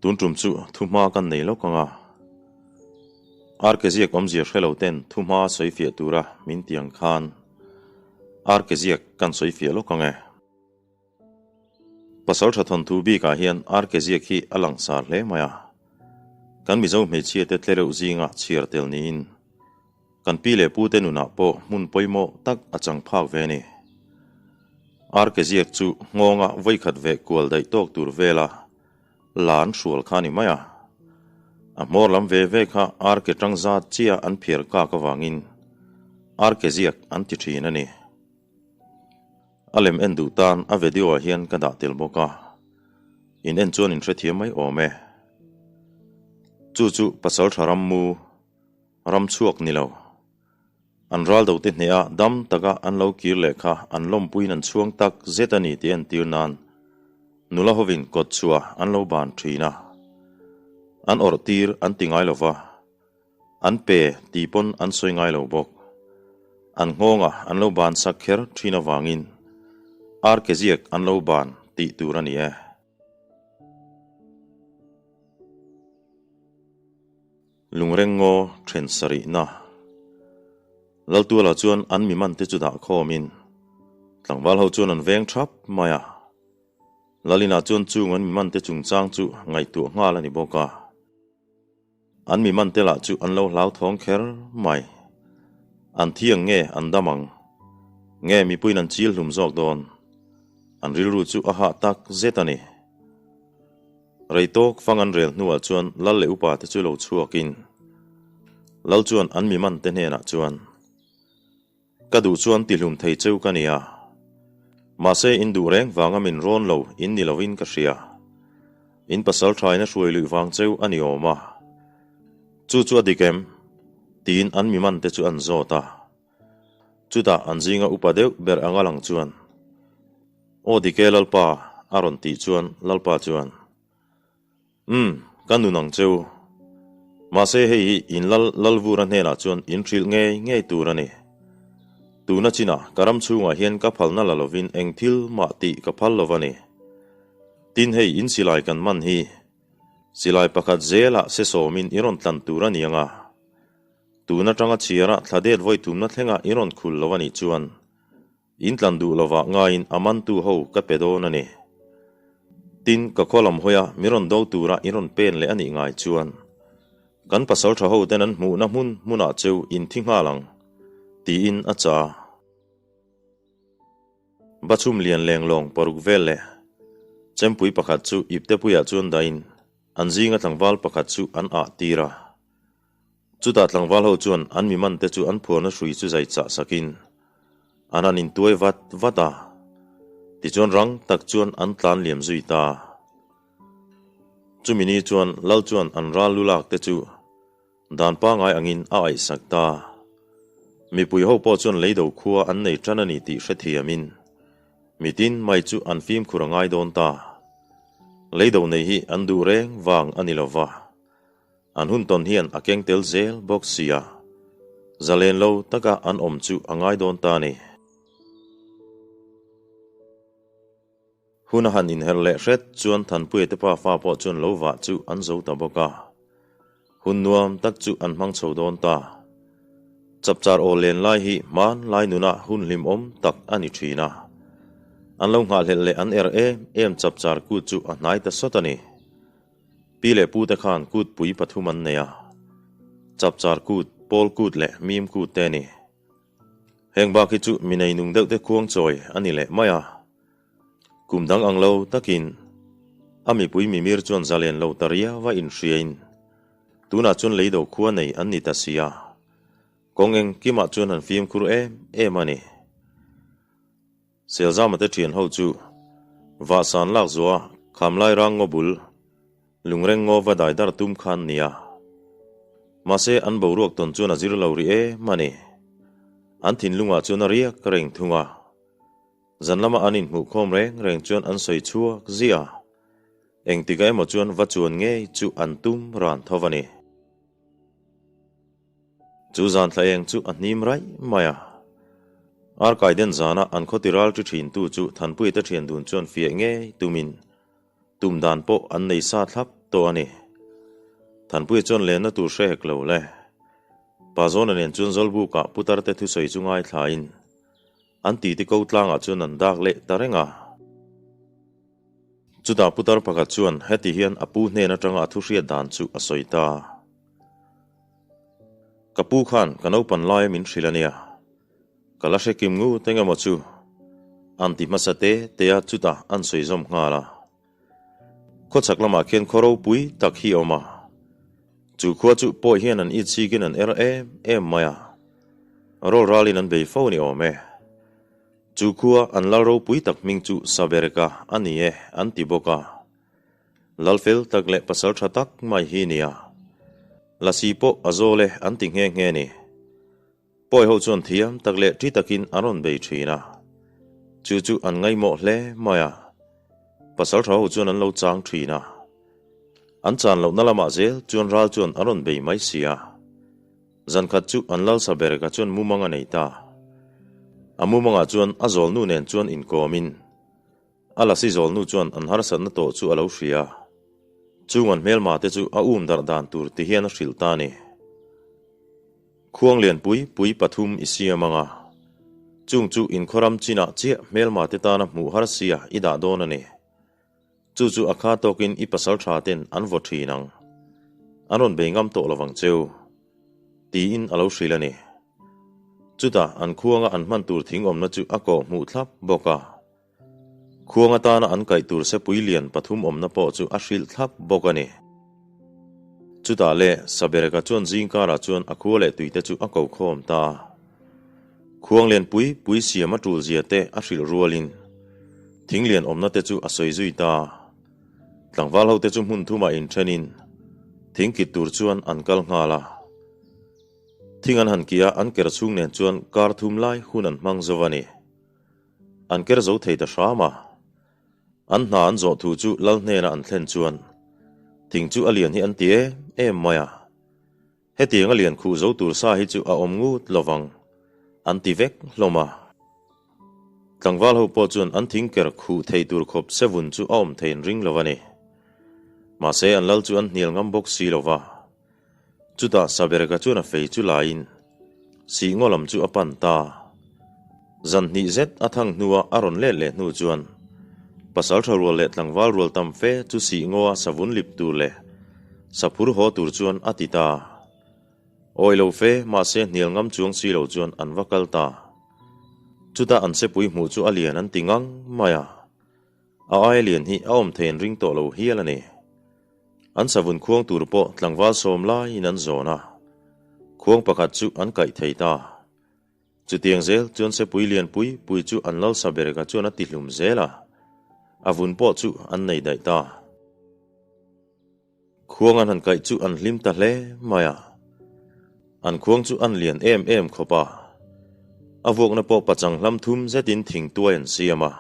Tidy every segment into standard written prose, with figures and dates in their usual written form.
Tun tum chu thuhma kan nei lawk ang a. Arkeziak awmzia hre lo ten thuhma sawi fiah tura min ti ang khan Arkeziak kan sawi fiah lawk ang e. Pasal tha thawnthu bikah hian Arkeziak hi a langsar hle mai a. Kan Mizo hmeichhia te tlereuh zinga chhiar tel niin kan pi leh pu te nunah pawh hmun pawimawh tak a chang phak ve a ni. Arkeziak chu nghawnga vawikhat veh kual daih tawk tur vela la an hrual kha a ni mai a. A hmawr lam ve ve kha arke tang zat chiah an phiar kak avangin arke ziak an ti thin a ni. A lem en duh tan a video ah hian ka dah tel bawk a, in en chuan in hrethiam mai awm e. Chu chu Pasaltha Rammu ram chhuak ni lo. An ral do te hneha dam taka an lo kir leh kha an lawmpuiin an chhuang tak zet a ni tih entir nan nula hovin kawt chhuah an lo ban thin a. An awrh tir an ti ngai lo va, an pe tih pawn an sawi ngai lo bawk. An nghawngah an lo ban sak kher thin avangin arkeziak an lo ban tih tur a ni e. Lungreng ngaw then sarihna. Laltuala chuan an mi man te chu dah khawmin tlangval ho chuan an veng thap mai a. Lalina chuan chung an mi man te chungchang chu ngaihtuah nghal a ni bawk a. An mi man te lah chu an lo hlauthawng kher mai. An thi ang nge an dam ang? Nge mipuiin an chil hlum zawk dawn? An rilru chu a hah tak zet a ni. Rei tawk fang an rel hnuah chuan lal leh upa te chu lo chhuakin lal chuan an mi man te hnenah chuan, Ka duh chuan tihlum thei cheu ka nia. Mahse in duh reng vanga min rawn lo in ni lovin ka hria. In pasal thain a hruai luih vang cheu a ni awm a. Chu chu a dik em? tiin an mi man te chu an zawt a. Chutah an zinga upa deuh ber anga lang chuan, Aw dik e Lalpa, a rawn tih chuan Lalpa chuan, Umm, ka nun ang che u. Mahse hei hi in lal Lalvura hnenah chuan in hrilh ngei ngei tur a ni. Tuna chinah ka ram chhungah hian ka phalna la lovin eng thil mah tih ka phal lo va ni. Tin hei in silai kan man hi silai pakhat zelah se sawmin i rawn tlan tur a ni ang a. Tun atanga chhiara thla det vawi tumna thlenga i rawn khul lo a nih chuan in tlan duh lovah ngaiin a mantu ho ka pe dawn a ni. Tin, ka khaw lam hawia mi rawn do tura i rawn pen leh a nih ngai chuan kan pasal tha ho ten an hmuhna hmun hmunah cheu in thi nghal ang, tiin a cha. Bachhum lian lenglawng paruk vel leh chempui pakhat chu iptepuiah chuan dahin an zinga tlangval pakhat chu an ah tir a. Chutah tlangval ho chuan an mi man te chu an phuarna hrui chu zai chah sakin an han intuai vat vat a, tichuan rang tak chuan an tlan liam zui ta. Chumi ni chuan Lal chuan an ral lu lak te chu dan pangai angin a aihsak ta. Mipui ho pawh chuan leido khua an nei tan a ni tih hrethiamin mitin mai chu an fimkhur a ngai dawn ta. Leido nei hi an duh reng vang a ni lova. An hun tawn hian a keng tel zel bawk sia, zalen lo taka an awm chu a ngai dawn ta a ni. Hun a han inher leh hret chuan Thanpuia te pa fa pawh chuan lo vah chu an zo ta bawk a. Hun nuam tak chu an hmang chho dawn ta. Chapchar aw len lai hi hmanlai nuna hun hlimawm tak a ni thin a. An lo nghahhlelh leh an er em em chapchar kut chu a hnai ta sawt a ni. Pi leh pute khan kut pui pathum an nei a, Chapchar kut, Pawl kut leh Mim kut te a ni. Heng bak hi chu mi nei nung deuh te khuang chawi a ni leh mai a. Kum dang ang lo takin a mipui mimir chuan zalen lo ta riau a inhriain tunah chuan leido khua nei an ni ta si a, kawng engkimah chuan an fimkhur em em a ni. Selzama te thian ho chu Vahsan lak zuah Khamlai rang ngaw bul Lungreng ngaw va dai dar tum khan nia. Mahse an boruak tawn chuan a zir lo rih em a ni. An thinlungah chuan a riak reng thung a. Zan lama an inhmuhkhawm reng reng chuan an sawi chhuak ziah a. Engtikah emaw chuan va chuan ngei chu an tum ran tho a ni. Chu zan thla eng chu a hnim raih mai a. Arkai den zana an khawti ral ṭi ṭhintu chu Thanpuia te ṭhian dun chuan fiah ngei tumin tum dan pawh an nei sa thlap tawh a ni. Thanpuia chuan lenna tur hre hek lo le. Pa Zawna nen chuan Zawlbukah putarte thusawi chu ngaithlain an titi ko tlangah chuan an dak leh ta reng a. Chutah putar pakhat chuan heti hian a pu hnen atanga a thu hriat dan chu a sawi ta. Ka pu khan ka naupan laia min hrilh a nia. Ka la hre kim ngut eng emaw chu an ti hmasa te te a chutah an sawi zawm nghal a. Khawchhak lamah khian khaw ropui tak hi a awm a. Chu khua chu pawh hian an itchikin an er em em mai a. Rawl ralin an bei fo ni awm e. Chu khua an lal ropui tak hming chu Sabereka a ni e an ti bawk a. Lal fel tak leh pasal tha tak mai hi nia. Lasi pawh a zawl e an ti nghe nghe ni. Pawi ho chuan thiam tak leh ṭi takin an rawn bei ṭhin a. Chu chu an ngaihmawh hle mai a. Pasal ṭha ho chuan an lo chang ṭhin a. An chan lohna lamah zel chuan ral chuan a rawn bei mai si a. Zan khat chu an lal sa berka chuan mumang a nei ta. A mumangah chuan a zawlnu nen chuan inkawmin A lasi zawlnu chuan an harsatna tawh chu a lo hria. Chung an hmelma te chu a um darh dan tur ti hian a hrilh ta a ni. Khuang lianpui pui pathum i siam ang a. Chung chu inkhawram chinah chiah hmelma te tana hmuh harsia i dah dawn a ni. Chu chu a kha tawkin i pasal tha ten an vaw thin ang. An rawn bei ngam tawh lovang cheu. Tiin a lo hrilh a ni. Chutah an khuanga an hman tur thing awmna chu a kawh hmuh thlap bawk a. Khuang atana an kaih tur sepui lian pathum awmna pawh chu a hrilh thlap bawk a ni. Chutah leh Sabereka chuan zingkarah chuan a khua leh tuite chu a ko khawm ta a. Khuang lian pui pui siam a tul zia te a hrilh rualin thing lian awmna te chu a sawi zui ta a. Tlangval hote chu hmun thumah inthenin thing kit tur chuan an kal nghal a. Thing an han kih a, an ker chhung nen chuan kar thum lai hun an hmang zo a ni. An ker zo thei ta hram a. An hna an zawh thu chu lal hnena an thlen chuan thing chu a lian hi an ti em em mai a. Hetiang a lian khuh zo tur sa hi chu a awm ngut lovang an ti vek hlawm a. Tlangval ho pawh chuan an thing ker khuh thei tur khawp sevun chu a awm thei an ring lo a ni. Mahse an lal chu an hnial ngam bawk si lo va. Chutah Saberga chuan a fei chu laiin Sihngawh lam chu a pan ta. Zan hnih zet a thang hnua a rawn let leh hnu chuan Pasaltha rual leh tlangval rual tam fe chu Sihngawha savun lip tur leh saphur haw tur chuan a ti ta. Awi lo fe mahse hnial ngam chuang si lo chuan an va kal ta. Chutah an sepui hmuh chu a lian an ti ngang mai a. A aia lian hi a awm thei an ring tawh lo hial a ni. An savun khuang tur pawh tlangval sawm laiin an zawn a, khuang pakhat chu an kaih thei ta. Chutiang zel chuan sepui lian pui pui chu an lal sa berga chuan a tihlum zel a, a vun pawh chu an nei daih ta. Khuang an han kaih chu an hlim ta hle mai a, an khuang chu an lian em em khawp a, a vuakna pawh pachang hlam thum zetin thing tuai an siam a.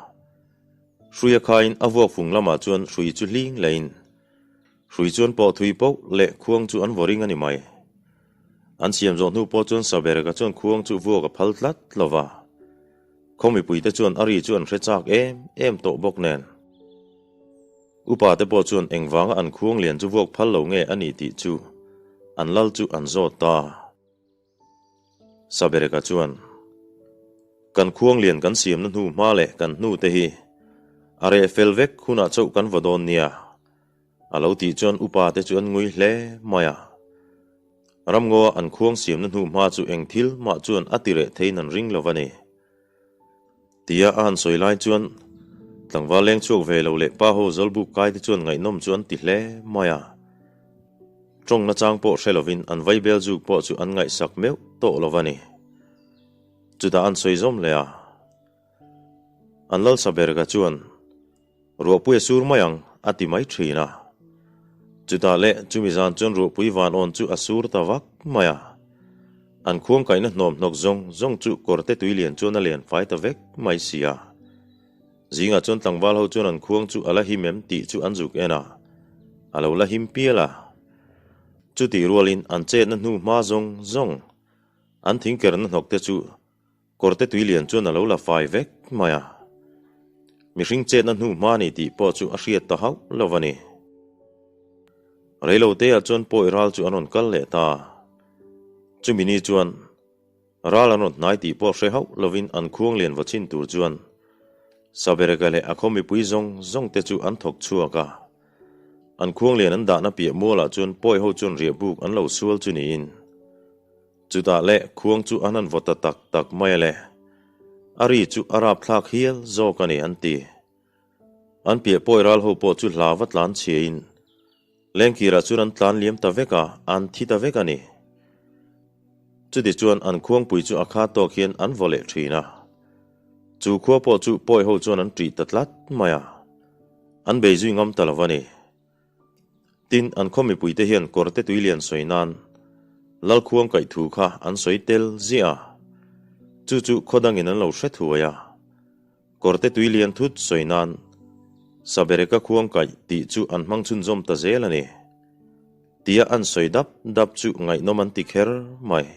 Hrui a khaiin a vuak fung lamah chuan hrui chu hling leiin hrui chuan pawh thui poh leh khuang chu an vaw ring a ni mai. An siam zawh hnu pawh chuan Saberga chuan khuang chu vuak a phal tlat lo va. Khaw mipuite chuan a ri chu an hre chak em em tawh bawk nen. Upa te pawh chuan engvanga an khuang lian chu vuak phal lo nge a ni tih chu an lal chu an zawt ta. Sabereka chuan, Kan khuang lian kan siamna hnu hma leh kan hnu te hi a reh fel vek hunah chauh kan vaw dawn nia, a lo tih chuan upa te chu an ngui hle mai a. Ramngawa an khuang siamna hnu hma chu eng thil mah chuan a ti reh theiin an ring lo va ni. Tia a han sawi lai chuan tlangval leng chhuak ve lo leh pa ho zawlbuk kai te chuan ngaihnawm chu an ti hle mai a. Tawng nachang pawh hre lovin an vaibel zuk pawh chu an ngaihsak meuh tawh lo va ni. Chutah an sawi zawm leh a. An lalsa berga chuan Ruahpui a sur mai ang a ti mai thin a. Chutah leh chumi zan chuan ruahpui van awn chu a sur ta vak mai a. An khuang kaihna hnawm hnawk zawng zawng chu kawrte tui lian chuan a len fai ta vek mai si a. Zingah chuan tlangval ho chuan an khuang chu a la him em tih chu an zuk en a, a lo la him pial a. Chutih rualin an chetna hnu hma zawng zawng an thingkerna hnawk te chu Kawrte tui lian chuan a lo la fai vek mai a, mihring chetna hnu hma ni tih pawh chu a hriat ta hauh lo a ni. Reiloteah chuan pawi ral chu an rawn kal leh ta. Chumi ni chuan ral an rawn hnai tih pawh hre hauh lovin an khuang lian va chhin tur chuan Sabereka leh a khaw mipui zawng zawng te chu an thawk chhuak a. An khuang lian an dahna piah mualah chuan pawi ho chuan riah buk an lo sual chu niin chutah leh khuang chu an han vaw ta tak tak mai a le. A ri chu a rapthlak hial zawk a ni an ti. An piah pawi ral ho pawh chu hla va tlan chhiain Lengkirah chuan an tlan liam ta vek a, an thi ta vek a ni. Chuti chuan an khuangpui chu a kha tawk hian an vaw leh thin a. Chu khua pawh chu pawi ho chuan an ṭih ta tlat mai a, an bei zui ngam ta lo a ni. Tin, an khaw mipuite hian kawrte tui lian sawi nan Lalkhuang kaih thu kha an sawi tel ziah a, chu chu khaw dangin an lo hre thuai a. Kawrte tui lian thut sawi nan Sabereka khuang kaih tih chu an hmang chhunzawm ta zel a ni. Tia an sawi dap dap chu ngaihnawm an ti kher mai.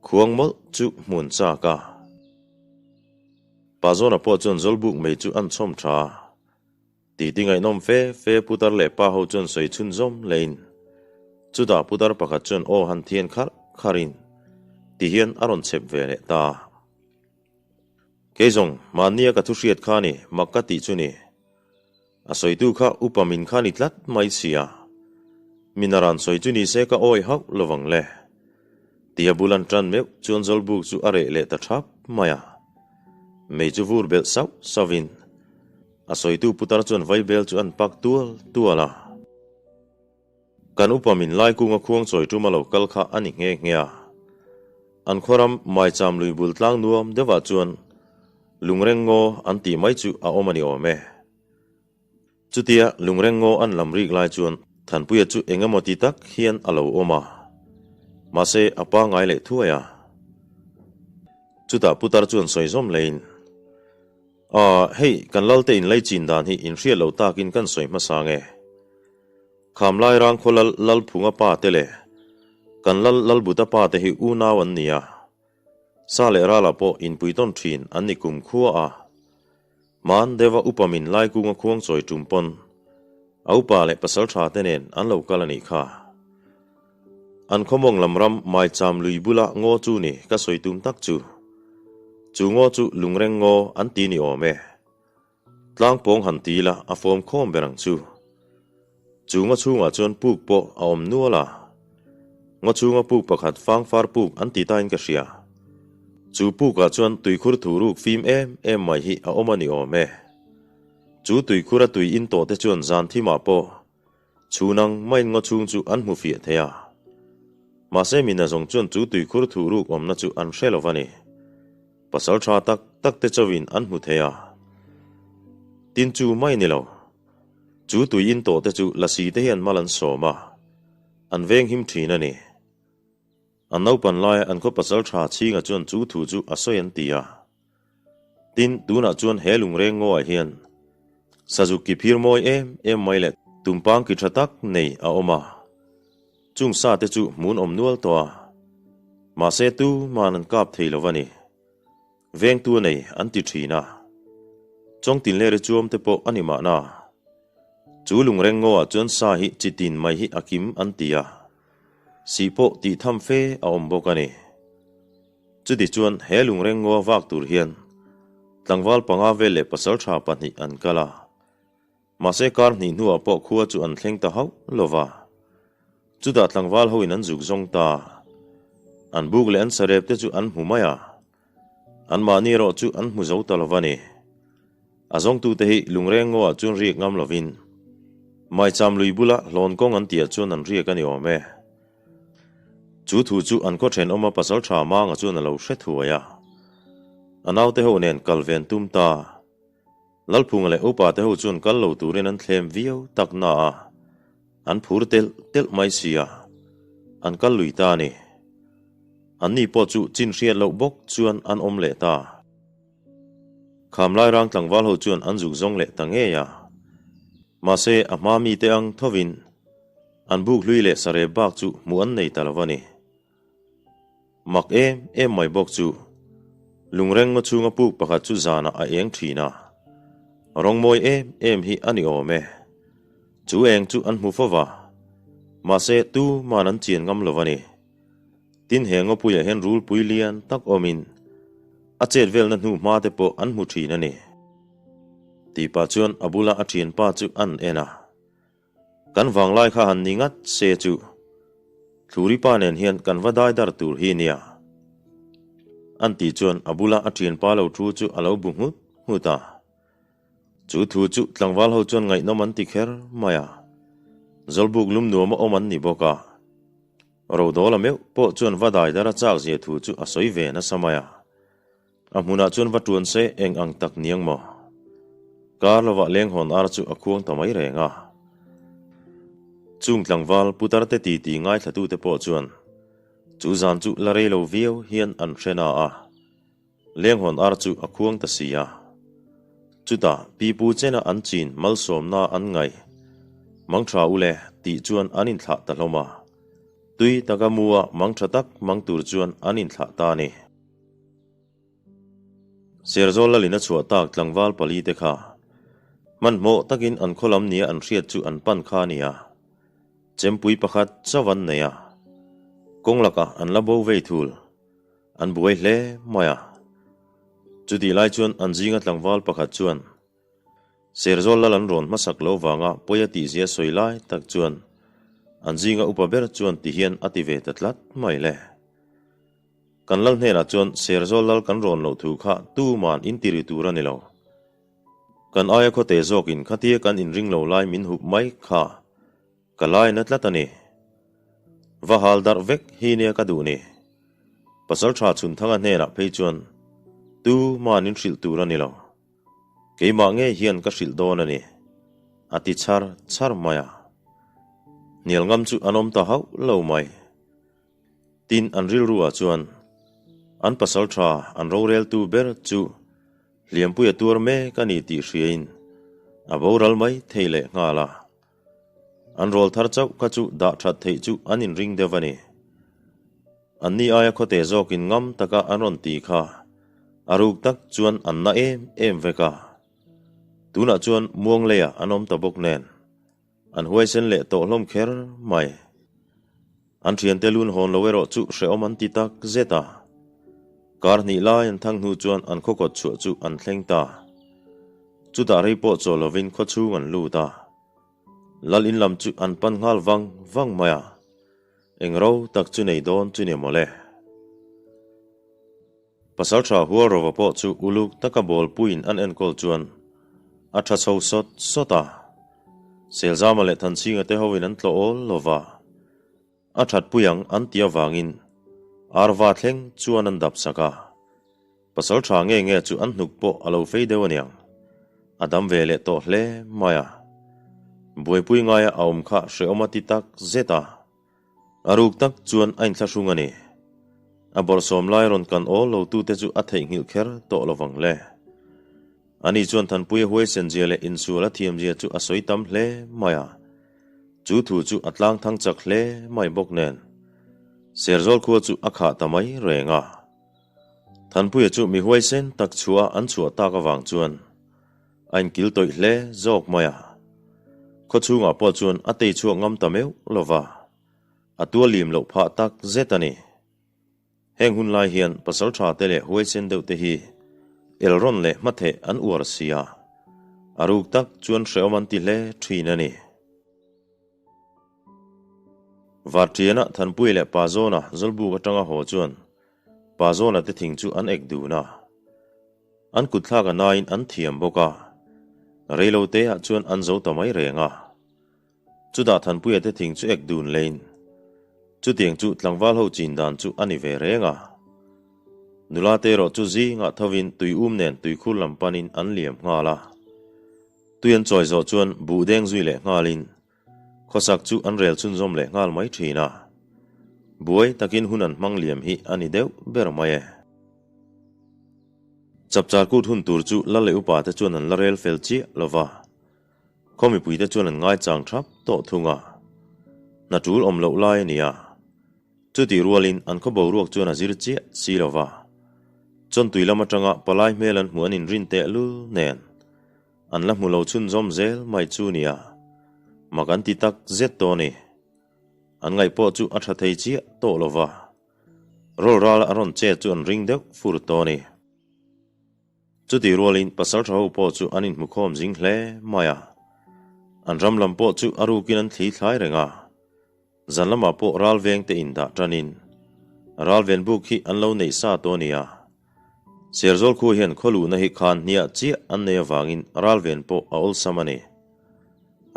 Khuang mawlh chu hmun chak a. Pazawna pawh chuan Zawlbuk mei chu an chhawm tha. Titi ngaihnawm fe fe putar leh pa ho chuan sawi chhunzawm lehin chutah putar pakhat chuan aw han thian kharh kharhin ti hian a rawn chhep ve leh ta. Kei zawng, mahnia ka thu hriat kha ni, mak ka tih chu ni. A sawitu kha upa min kha ni tlat mai sia. Min a ran sawi chu ni se ka awi hauh lovang le. Tia bul an tan meuh chuan Zawlbuk chu a reh leh ta thap mai a. Mei chu vur belh sauh sauhin a sawitu putar chuan vaibel chu an pak tual tual a. Kan upa min Laikunga khuang chawi tum a lo kal kha a ni nghe nghe a. An khuaram Maicham lui bul tlang nuam deuhah chuan Lungreng ngaw an tih mai chu a awm a ni awm e. Chutia Lungreng ngaw an lam rik lai chuan Thanpuia chu eng emaw ti tak hian a lo awm a. Mahse a pangngai leh thuai a. Chutah putar chuan sawi zawm leiin. Aw, hei kan Lalte inlei chin dan hi inhriat lo takin kan sawi hmasa nge? Khamlai Rangkhaw Lal Lalphunga pa te leh kan Lal Lalbuta pa te hi unau an ni a, sa leh ralah pawh inpui tawn thin an ni kum khua a. Hman deuha upa min Laikunga khuang chawi tum pawn a upa leh pasal tha te nen an lo kal a nih kha. An khawmawng lam ram Maicham lui bula ngaw chu ni ka sawi tum tak chu. Chu ngaw chu Lungreng ngaw an ti ni awm e. Tlang pawng han ti ila a fawm khawm ber ang chu. Chu ngaw chhungah chuan puk pawh a awm nual a. Ngaw chhunga puk pakhat fangfar puk an ti tain ka hria. Chu pukah chuan tuikhur thuruk fim em em mai hi a awm a ni awm e. Chu tuikhura tui in tawh te chuan zan thimah pawh chhun ang maiin ngaw chhung chu an hmu fiah thei a. Mahse mina zawng chuan chu tuikhur thuruk awmna chu an hre lo va ni. Pasal tha tak tak te chauhin an hmu thei a. Tin chu mai ni lo. Chu tui in tawh te chu lasi te hian mal an sawm a, an veng him thin a ni. An naupan laia an khaw pasal tha chhinga chuan chu thu chu a sawi an ti a. Tin, tunah chuan he lungreng ngawah hian sazuk ki phir mawi em em mai leh tumpang ki tha tak nei a awm a. Chung sa te chu hmun awm nual tawh a, mahse tu man an kap thei lo va ni. Vengtu a nei an ti thin a, Chawngtin leh Richuam te pawh a ni mahna. Chu lungreng ngawah chuan sa hi chi tin mai hi a kim an ti a, sih pawh tih tham fe a awm bawk a ni. Chuti chuan he lungreng ngaw vak tur hian tlangval panga vel leh pasaltha pahnih an kal a. Mahse kar hnih hnuah pawh khua chu an thleng ta hauh lo va. Chutah tlangval hoin an zuk zawng ta. An buk leh an sarep te chu an hmu mai a. Anmahni erawh chu an hmu zo ta lo va ni. A zawngtute hi lungreng ngawah chuan riak ngam lovin Maicham lui bula hlawn kawng an tihah chuan an riak a ni awm e. Chu thu chu an khaw thenawma pasal tha Manga chuan a lo hre thuai a. A naute ho nen kal ven tum ta. Lalphunga leh upa te ho chuan kal lo turin an thlem viau tak na a, an phur telh telh mai si a, an kal lui ta a ni. Anni pawh chu chin hriat loh bawk chuan an awm leh ta. Khamlai rang tlangval ho chuan an zuk zawng leh ta ngei a. Mahse, a hma mite ang thovin an buk hlui leh sarep bak chu hmuh an nei ta lo a ni. Mak em em mai bawk chu lungreng ngaw chhunga puk pakhat chu zanah a eng thin a, rawng mawi em em hi a ni awm e. Chu eng chu an hmu fo va. Mahse, tuman an chian ngam lo a ni. Tin, he ngawpuiah hian rulpui lian tak awmin a chet velna hnu hma te pawh an hmu thin a ni. Tih pah chuan a bula a thianpa chu an en a. Kan vanglai kha han ni ngat se chu Thluri pa nen hian kan va dai dar tur hi nia. An tih chuan a bula a thianpa lo thu chu a lo bu nghut nghut a. Chu thu chu tlangval ho chuan ngaihnawm an ti kher mai a. Zawlbuk lum nuama awm an ni bawk a. Rodawla meuh pawh chuan va dai dar a chak zia thu chu a sawi ve nasa mai a. A hmunah chuan va tuan se eng ang tak niang maw? Kar lovah lenghawn ar chu a khuang ta mai reng a. Chung tlangval putarte titi ngaithlatute pawh chuan chu zan chu la rei lo viau hian an hre na a. Lenghawn ar chu a khuang ta si a. Chutah pipu chena an chin malsawmna an ngaih Mangtha ule tih chuan an inthlah ta hlawm a. Tui taka mua mangtha tak mang tur chuan an inthlah ta a ni. Serzawl lalin a chhuah tak tlangval pali te kha hmanhmawh takin an khaw lam nia an hriat chu an pan kha a ni a, chempui pakhat chauh an nei a, kawng lakah an la bo vei thul, an buai hle mai a. Chutih lai chuan an zinga tlangval pakhat chuan Serzawl lal an rawn hmasak loh vanga pawi a tihzia sawi lai tak chuan an zinga upa ber chuan tihian a ti ve ta tlat mai le. Kan lal hnenah chuan Serzawl lal kan rawn loh thu kha tuman in ti ri tur a ni lo. Kan aia khawte zawkin khatia kan inring lo lai min hup mai kha ka lai na tlat a ni. Va hal darh vek hi nia ka duh ni. Pasaltha Chhunthanga hnenah phei chuan tuman in hrilh tur a ni lo. Keimah ngei hian ka hrilh dawn a ni, a ti chhar chhar mai a. Hnial ngam chu an awm ta hauh lo mai. Tin, an rilruah chuan an pasal tha an roreltu ber chu hliampui a tuar mek a ni tih hriain a boral mai thei leh nghal a. An rawl thar chauh kha chu dah that theih chu an inring deuh a ni. Anni aia khawte zawkin ngam taka an rawn ti kha a ruk tak chuan an na em em vek a. Tunah chuan muangleiah an awm ta bawk nen. An huaisen leh tawh hlawm kher mai. An thiante lun hawn lo erawh chu hrehawm an ti tak zet a. Kar hnih lai an thang hnu chuan an khaw kawt chhuah chu an thleng ta. Chutah rei pawh chaw lovin khaw chhung an lut a. Lal in lam chu an pan nghal vang vang mai a. Eng ro tak chu nei dawn chu ni mawle. Pasalṭha Hualrova pawh chu uluk taka bawlpuiin an enkawl chuan a ṭha chho sawt sawt a. Selzama leh Thanchhinga te hoin an tlawh awl lo va, a ṭhatpui ang an ti avangin Arva thleng chuan an dap sak a. Pasalṭha nge nge chu an hnuk pawh a lo fei deuh aniang, a dam ve leh tawh hle mai a. Buaipui ngaia a awm kha hrehawm a ti tak zet a. A ruk tak chuan a inthlahrung a ni. A bawrhsawm lai rawn kan awl lo tute chu a theihnghilh kher tawh lo vang le. Ani chuan Thanpuia huaisenzia leh insual a thiamzia chu a sawi tam hle mai a. Chu thu chu a tlang thang chak hle mai bawk nen Serzawl khua chu a khah ta mai reng a. Thanpuia chu mi huaisen tak chhuah an chhuah tak avang chuan A inkil tawih hle zawk mai a. Khaw chhungah pawh chuan a tei chhuak ngam ta meuh lo va, a tua lim loh phah tak zet a ni. Heng hun lai hian pasal tha te leh huaisen deuh te hi elrawn leh hmatheh an uar si a, a ruk tak chuan hrehawm an ti hle thin a ni. Varṭiana Thanpui leh Pazawna Zawlbuk atanga haw chuan Pazawna te thing chu an ek dun a. An kutthlak a nain an thiam bawk a, reilote ah chuan an zo ta mai reng a. Chutah Thanpuia te thing chu ek dun lein chutiang chu tlangval ho chin dan chu a ni ve reng a. Nula te erawh chu zingah thovin tui um nen tuikhur lam panin an liam nghal a. Tui an chawi zawh chuan buh deng zui leh nghalin Khawsak chu an rel chhunzawm leh nghal mai thin a, buai takin hun an hmang liam hi a ni deuh ber mai e. Chapchar kut hun tur chu lal leh upa te chuan an la rel fel chiah lo va, khaw mipui te chuan an ngaichang thap tawh thung a, hna tul awm loh lai a ni a, chutih rualin an khaw boruak chuan a zir chiah si lo va, chawntui lam atanga palai hmel an hmuh an inrin tehlul nen. An la hmu lo chhunzawm zel mai chu nia, mak an ti tak zet tawh a ni. An ngaih pawh chu a tha thei chiah tawh lo va, rawlral a rawn chet chu an ring deuh fur tawh a ni. Chutih rualin pasaltha ho pawh chu an inhmukhawm zing hle mai a, an ram lam pawh chu a rukin an thli thlai reng a. Zan lamah pawh ral veng te indah tanin ral ven buk hi an lo neih sa tawh a ni a. Serzawl khu hian khaw luhna hi khan hniah chiah an nei avangin ral ven pawh a awlsam a ni.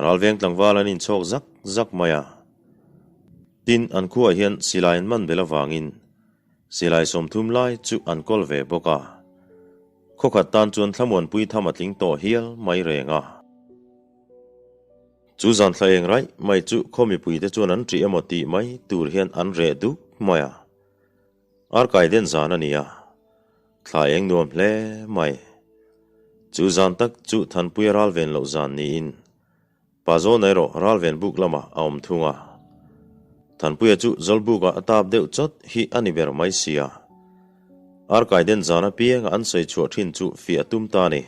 Ral veng tlangval an inchhawk zak zak mai a. Tin, an khuaah hian silai an man belh avangin silai 30 lai chu an kawl ve bawk a. Khaw khat tan chuan thlamuanpui tham a tling tawh hial mai reng a. Chu zan thla eng raih mai chu khaw mipuite chuan an ṭih emaw tih mai tur hian an reh duk mai a. Arkai den zan a ni a, thla eng nuam hle mai. Chu zan tak chu Thanpuia ral ven loh zan niin Pazawna erawh ral ven buk lamah a awm thung a. Thanpuia chu Zawlbukah a tap deuh chawt hi a ni ber mai sia. Arkai den zan apianga an sawi chhuah ṭhin chu fiah tum ta a ni.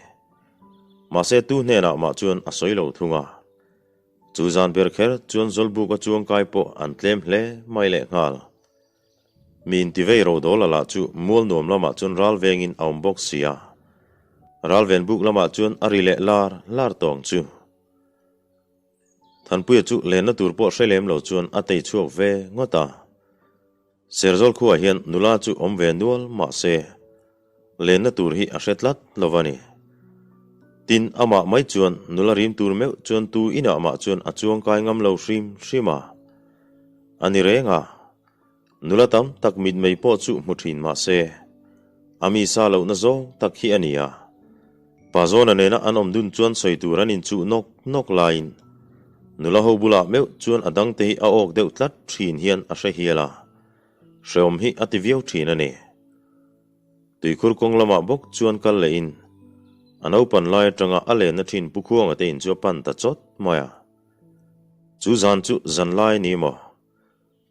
Mahse tu hnenah mah chuan a sawi lo thung a. Chu zan ber kher chuan Zawlbuka chuangkai pawh an tlem hle mai leh nghal. Mi intivei rodawl a lah chu mual nuam lamah chuan ral vengin a awm bawk si a. Ral ven buk lamah chuan a ri leh lar lar tawng chu. Thanpuia chu lenna tur pawh hre lem lo chuan a tei chhuak ve ngawt a. Serzawl khuaah hian nula chu awm ve nual mah se, lenna tur hi a hre tlat lo va ni. Tin, amah mai chuan nula rim tur meuh chuan tu inah mah chuan a chuangkai ngam lo hrim hrim a. A ni reng a, nula tam tak mitmei pawh chu hmu thin mah se, a mi sa lohna zawng tak hi a ni a. Pazawna nena an awm dun chuan sawi tur an inchuh nawk nawk laiin nula ho bulah meuh chuan a dangte hi a awk deuh tlat thin hian a hre hial a, hrehawm hi a ti viau thin a ni. Tuikhur kawng lamah bawk chuan kal lehin a naupan lai atanga a lenna thin Pu Khuanga te in chu a pan ta chawt mai a. Chu zan chu zan lai ni maw?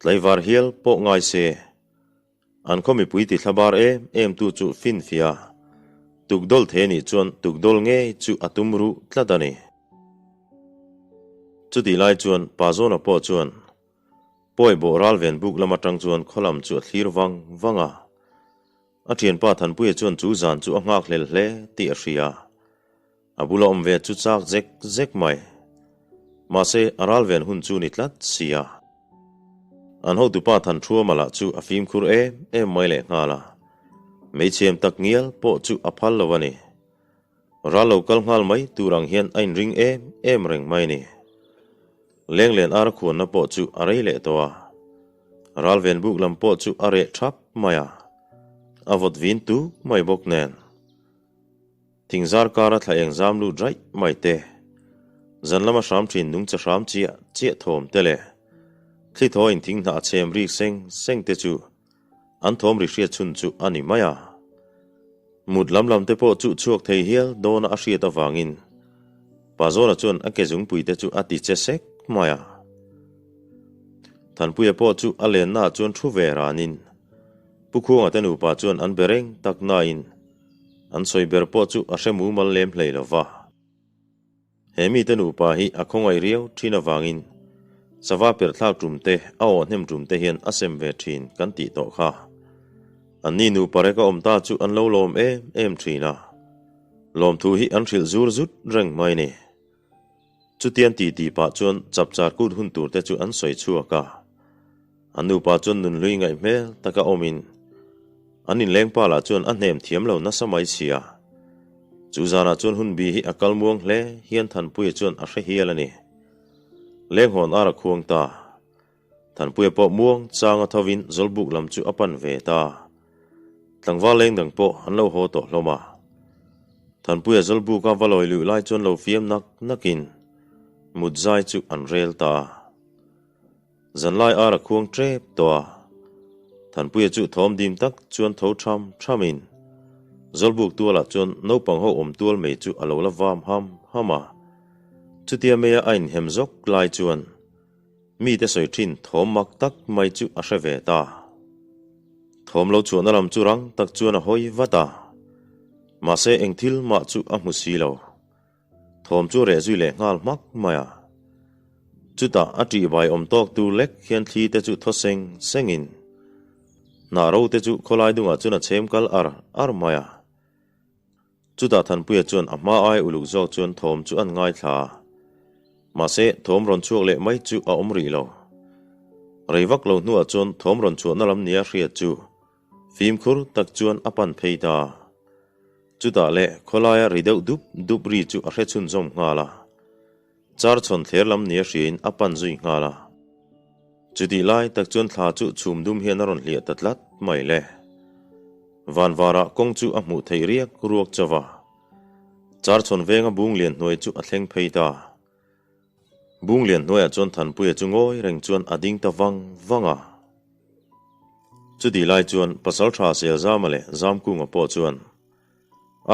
Tlaivar hial pawh ngai se. An khaw mipui ti thlabar em em tu chu finfia tukdawl thei anih chuan tukdawl ngei chu a tum ruh tlat a ni. Chutih lai chuan Pa Zawna pawh chuan Pawi bawh ral ven buk lam atang chuan khaw lam chu a thlir vang vang a. A thianpa Thanpuia chuan chu zan chu a nghakhlel hle tih a hria. A bula awm ve chu chak zek zek mai. Mahse, a ral ven hun chu ni tlat si a. An hotupa Thanṭhuama lah chu a fimkhur em em mai leh nghal a. Hmeichhem tak ngial pawh chu a phal lo a ni. Ral lo kal nghal mai tur ang hian a inring em em reng mai a ni. Lenglen ar khuanna pawh chu a rei leh tawh a. Ral ven buk lam pawh chu a reh thap mai a. A vawt vin tuk mai bawk nen. Thingzar kara thla eng zam lut raih mai te, zan lama hram thin nungcha hram chiah chiah thawm te leh thli thaw in thing hnah a chhem rik seng seng te chu an thawm ri hriat chhun chu a ni mai a. Mut lam lam te pawh chu chhuak thei hial dawna a hriat avangin Pazawna chuan a ke zungpui te chu a ti che sek mai a. Thanpuia pawh chu a lennaah chuan thu ve ranin Pu Khuanga te nupa chuan an be reng tak nain An sawi ber pawh chu a hre mumal lem hlei lo va. He mite nupa hi a khawngaih riau thin avangin sava perh thlak tum te, a awh hnem tum te hian a sem ve thin kan tih tawh kha. Anni nupa reka awm ta chu an lo lawm em em thin a. Lawmthu hi an hrilh zur zut reng mai ni. Chutian ti ti pah chuan chapchar kut hun tur te chu an sawi chhuak a. An nupa chuan nunhlui ngaih hmel taka awmin an inleng pa lah chuan a hnem thiam lo nasa mai sia. Chu zanah chuan hun bi hi a kal muang hle hian Thanpuia chuan a hre hial a ni. Lenghawn ar a khuang ta. Thanpuia pawh muang changa thovin Zawlbuk lam chu a pan ve ta. Tlangval leng dang pawh an lo haw tawh hlawm a. Thanpuia Zawlbuka va lawi luih lai chuan lo fiam nak nakin mut zai chu an rel ta. Zanlai ar a khuang tep tawh a. Thanpuia chu thawm dim tak chuan tho tham thamin Zawlbuk tualah chuan naupang ho awm tual mai chu a lo la vam ham ham a. Chutia meia a inhem zawk lai chuan Mite sawi thin thawm mak tak mai chu a hre ve ta. Thawm lo chhuahna lam chu rang tak chuan a hawi vat a. Mahse eng thil mah chu a hmu si lo. Thawm chu reh zui leh nghal hmak mai a. Chutah a ṭihbai awm tawk tur lek hian thli te chu thaw seng sengin hnah ro te chu khawlai dungah chuan a chhem kal ar ar mai a. Chutah Thanpuia chuan a hma ai uluk zawk chuan thawm chu an ngaithla a. Mahse, thawm rawn chhuak leh mai chu a awm rih lo. Rei vak lo hnuah chuan thawm rawn chhuahna lam nia hriat chu fimkhur tak chuan a pan phei ta. Chutah leh khawlaia ri deuh dup dup ri chu a hre chhunzawm nghal a. Char chhawn thler lam nia hriain a pan zui nghal a. Chutih lai tak chuan thla chu chhum dum hian a rawn hliah ta tlat mai le. Van varah kawng chu a hmuh theih riak ruak chauh a. Char chhawn venga bung lian hnuai chu a thleng phei ta. Bung lian hnuaiah chuan Thanpuia chu ngawi reng chuan a ding ta vang vang a. Chutih lai chuan Pasaltha Selzama leh Zamkunga pawh chuan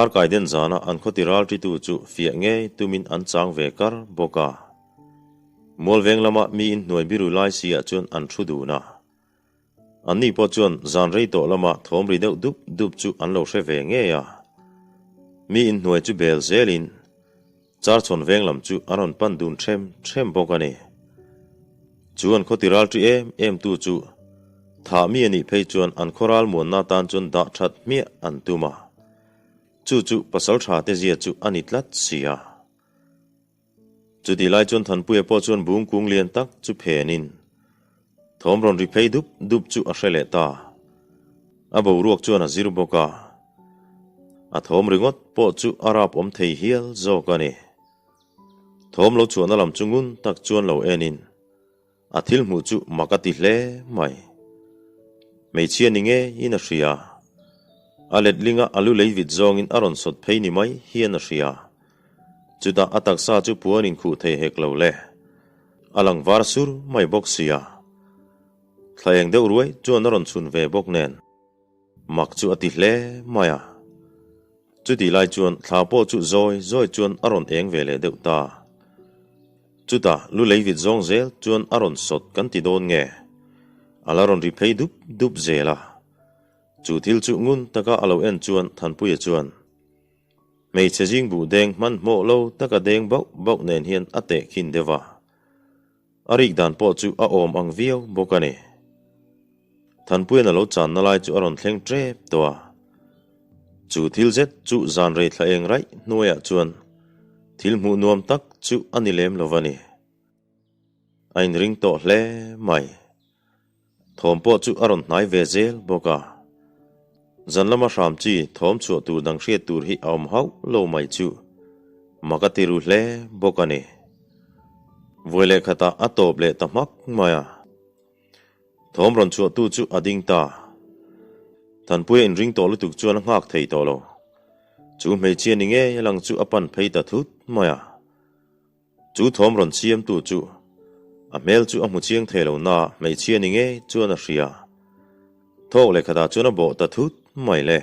Arkai den zana an khawti ralṭitu chu fiah ngei tumin an chang ve kar bawk a. Mualveng lama mi inhnuai biru lai si ah chuan an thu dun a. Anni pawh chuan zan rei tawh lama thawm ri deuh dup dup chu an lo hre ve ngei a. Mi inhnuai chu bel zelin Charchhawn veng lam chu an rawn pan dun ṭhem ṭhem bawk a ni. Chu an khawti ralṭi em em tu chu thah mi a nih phei chuan an khaw ralmuanna atan chuan dah ṭhat hmiah an tum a. Chu chu pasalṭha te zia chu a ni tlat si a. Chutih lai chuan Thanpuia pawh chuan bung kung lian tak chu phenin thawm rawn ri phei dup dup chu a hre leh ta. A boruak chuan a zir bawk a. A thawm ringawt pawh chu a rap awm thei hial zawk a ni. Thawm lo chhuahna lam chu ngun tak chuan lo enin a thil hmuh chu mak a ti hle mai. Hmeichhia ni ngeiin a hria. A letlinga a lu lei vit zawngin a rawn sawt phei ni mai hian a hria. Chutah a taksa chu puan inkhuh thei hek lo le. A lang var sur mai bawk sia. Thla eng deuh ruai chuan a rawn chhun ve bawk nen. Mak chu a ti hle mai a. Chutih lai chuan thla pawh chu zawi zawi chuan a rawn eng ve leh deuh ta. Chutah lu lei vit zawng zel chuan a rawn sawt kan ti dawn nge? A la rawn ri phei dup dup zel a. Chu thil chu ngun taka a lo en chuan Thanpuia chuan hmeichhe zing buh deng hmanhmawh lo taka deng bauh bauh nen hian a tehkhin deuh a. A rik dan pawh chu a awm ang viau bawk a ni. Thanpuian a lo channa lai chu a rawn thleng tep tawh a. Chu thil zet chu zan rei thla eng raih hnuaiah chuan thil hmuh nuam tak chu a ni lem lo va ni. A inring tawh hle mai. Thawm pawh chu a rawn hnai ve zel bawk a. Zan lama hram chi thawm chhuah tur dang hriat tur hi a awm hauh lo mai chu mak a ti ru hle bawk a ni. Vawi leh khatah a tawp leh ta hmak mai a. Thawm rawn chhuahtu chu a ding ta. Thanpuia inring tawh lutuk chuan a nghak thei tawh lo. Chu hmeichhia ni ngei a lang chu a pan phei ta thut mai a. Chu thawm rawn siamtu chu a hmel chu a hmu chiang thei lo na hmeichhia ni ngei chuan a hria. Thawk leh khatah chuan a bawh ta thut mai le.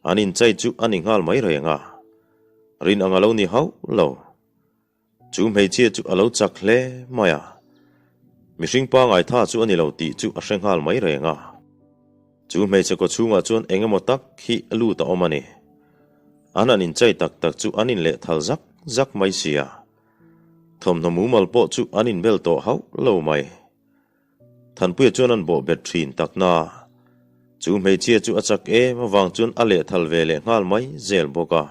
An inchai chu a ni nghal mai reng a. Rin ang a lo ni hauh lo. Chu hmeichhia chu a lo chak hle mai a. Mihring pangai tha chu a ni lo tih chu a hre nghal mai reng a. Chu hmeichhe kaw chhungah chuan eng emaw tak hi lut a awm a ni. An han inchei tak tak chu an inlehthal zak zak mai sia. Thawmhnaw mumal pawh chu an inbel tawh hauh lo mai. Thanpuia chuan an bawh bet thin tak na. Chu hmeichhia chu a chak em avang chuan a lehthal ve leh nghal mai zel bawk a.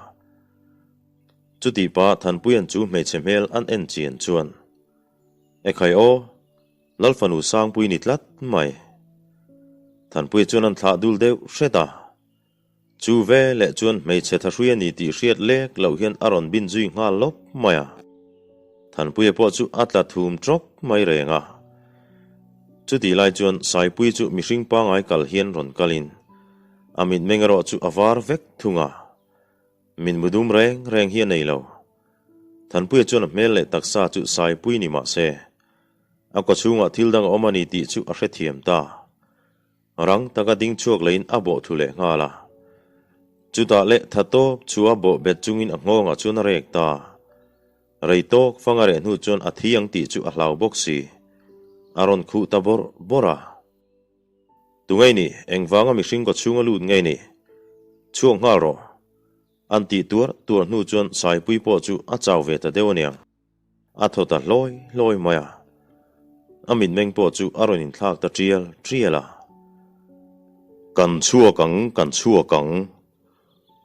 Chutih pah Thanpuia'n chu hmeichhe hmel an en chian chuan, Ekhai aw, Lalfanu Sangpui ni tlat mai. Thanpuia chuan an thlah dul deuh hret a. Chu ve leh chuan hmeichhe thahrui a ni tih hriat lek loh hian a rawn bin zui nghal lawp mai a. Thanpuia pawh chu a tla thum trawk mai reng a. Chutih lai chuan Saipui chu mihring pangai kal hian rawn kalin a mitmeng erawh chu a var vek thung a. Min mu dum reng reng hi a nei lo. Thanpuia chuan a hmel leh taksa chu Saipui ni mah se, a kawchhungah thil dang a awm a ni tih chu a hrethiam ta. Rang taka ding chhuak leiin a bawh thu leh nghal a. Chutah leh tha tawp chu a bawh bet chungin a nghawngah chuan a rek ta. Rei tawk fang a reh hnu chuan a thi ang tih chu a hlau bawk si. A rawn khuh ta bawrh bawrh a. Tu ngei ni, engvanga mihring kaw chhunga lut ngei ni? Chhuak nghal rawh. An tih tuar tuar hnu chuan Saipui pawh chu a chau ve ta deuh aniang. A thaw ta hlawi hlawi mai a. A mitmeng pawh chu a rawn inthlak ta tial tial a. Kan chhuak ang, kan chhuak ang.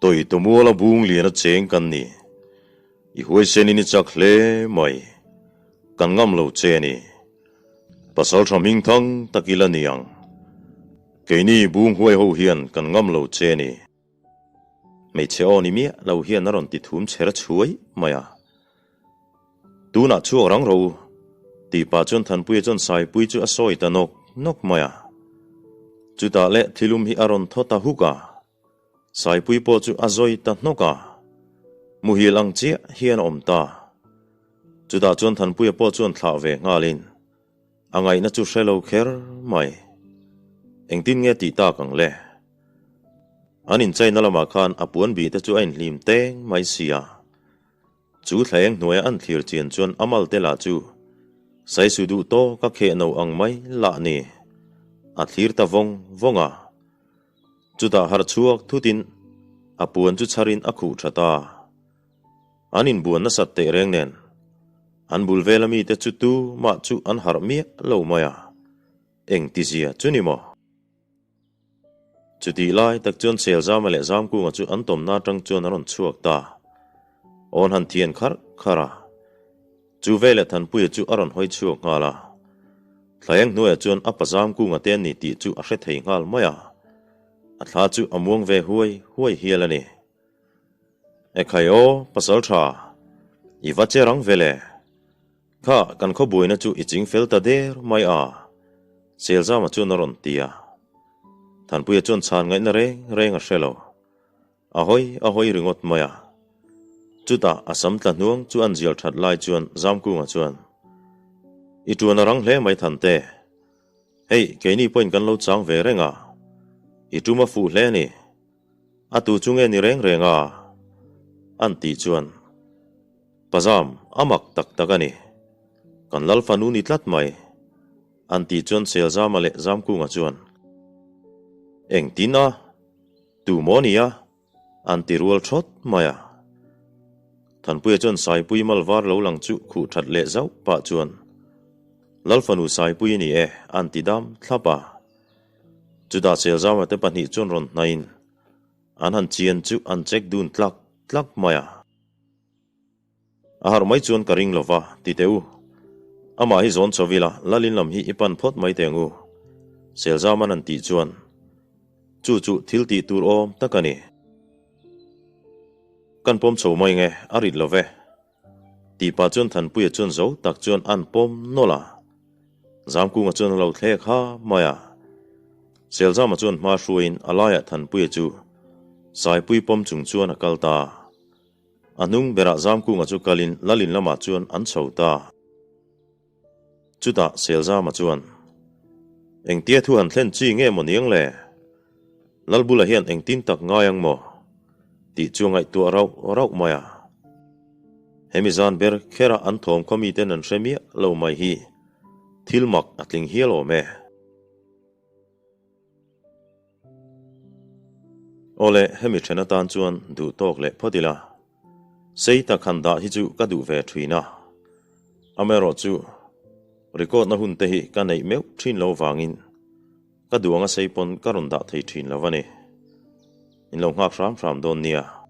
Tawi tumuala bung lian a cheng kan ni. I huaisenin i chak hle mai. Kan ngam lo che a ni. Pasal tha hming thang tak ila ni ang. Keini bung huai ho hian kan ngam lo che a ni. Hmeichhe aw ni miah lo hian a rawn ti thum chher chhuai mai a. Tunah chhuak rang ro tih pah chuan Thanpuia chuan Saipui chu a sawi ta nawk nawk mai a. Chutah leh thilum hi a rawn thaw ta huk a. Saipui pawh chu a zawi ta hnawk a. Muhil ang chiah hian a awm ta. Chutah chuan Thanpuia pawh chuan thlah ve nghalin a ngaihna chu hre lo kher mai. Engtin nge tih tak ang le? An inchaina lamah khan a puan bih te chu a inhlim teng mai si a. Chu thlaeng hnuaia an thlir chian chuan a mal te lah chu Saisu duh tawk a kheh no ang mai lah ni. A thlir ta vawng vawng a. Chutah harh chhuak thutin a puan chu chharin a khuh tha ta. An inbuan nasat teh reng nen an bul vela mite chu tu mah chu an harh miah lo mai a, eng tizia chu ni maw? Chutih lai tak chuan Selzama leh Zamkunga chu an tawmna atang chuan a rawn chhuak ta. Awn han thian kharh kharh a. Chu veleh Thanpuia chu a rawn hawi chhuak nghal a. Thlaeng hnuaiah chuan a pa Zamkunga te an ni tih chu a hre thei nghal mai a. A thla chu a muang ve huai huai hial a ni. Ekhai aw, pasal tha, i va che rang ve le. Kha, kan khawbuaina chu i ching fel ta der mai a, Selzama chuan a rawn ti a. Thanpuia chuan chhan ngaihna reng reng a hre lo. A hawi a hawi ringawt mai a. Chutah a sam tla hnuang chu an zial that lai chuan Zamkunga chuan, I tuan a rang hle mai Thante. Hei, keini pawhin kan lo chang ve reng a. I tum a fuh hle a ni. A tu chu nge ni reng reng a? An tih chuan, Pazam, a mak tak tak a ni. Kan lal fanu ni tlat mai. An tih chuan Selzama leh Zamkunga chuan, Engtin a? Tu maw ni a? An ti rual thawt mai a. Thanpuia chuan Saipui mal var lo lang chu khuh that leh zauh pah chuan, Lal fanu Saipui a ni e, an ti dam thlap a. Chutah Selzama te pahnih chuan rawn hnaiin an han chian chu an check dun tlak tlak mai a. A harh mai chuan ka ring lova, ti teh u. Amah hi zawn chho ila, Lalin lam hi i pan phawt mai teh ang u. Selzaman an tih chuan chu chu thil tih tur awm tak a ni. Kan pawm chho mai nge, a rit lo ve. Tih pah chuan Thanpuia chuan zo tak chuan an pawm nawlh a. Zamkunga chuan a lo thlek ha mai a. Selzama chuan hma hruaiin a laiah Thanpuia chu Saipui pawm chung chuan a kal ta. A hnung berah Zamkunga chu kalin Lalin lamah chuan an chho ta. Chutah Selzama chuan, Engtia thu han thlen chi nge maw niang le? Lalbula hian engtin tak ngai ang maw? tih chu a ngaihtuah rauh rauh mai a. Hemi zan ber khera an thawm khaw miten an hre miah lo mai hi thil mak a tling hial awm e. Awle, hemi then atan chuan duh tawk leh phawt ila. Sei tak han dah hi chu ka duh ve thin a. Amaherawhchu, record na hun te hi ka neih meuh thin lo vangin ka duh anga sei pawn ka rawn dah thei thin lo a ni. In lo nghak hram hram dawn nia.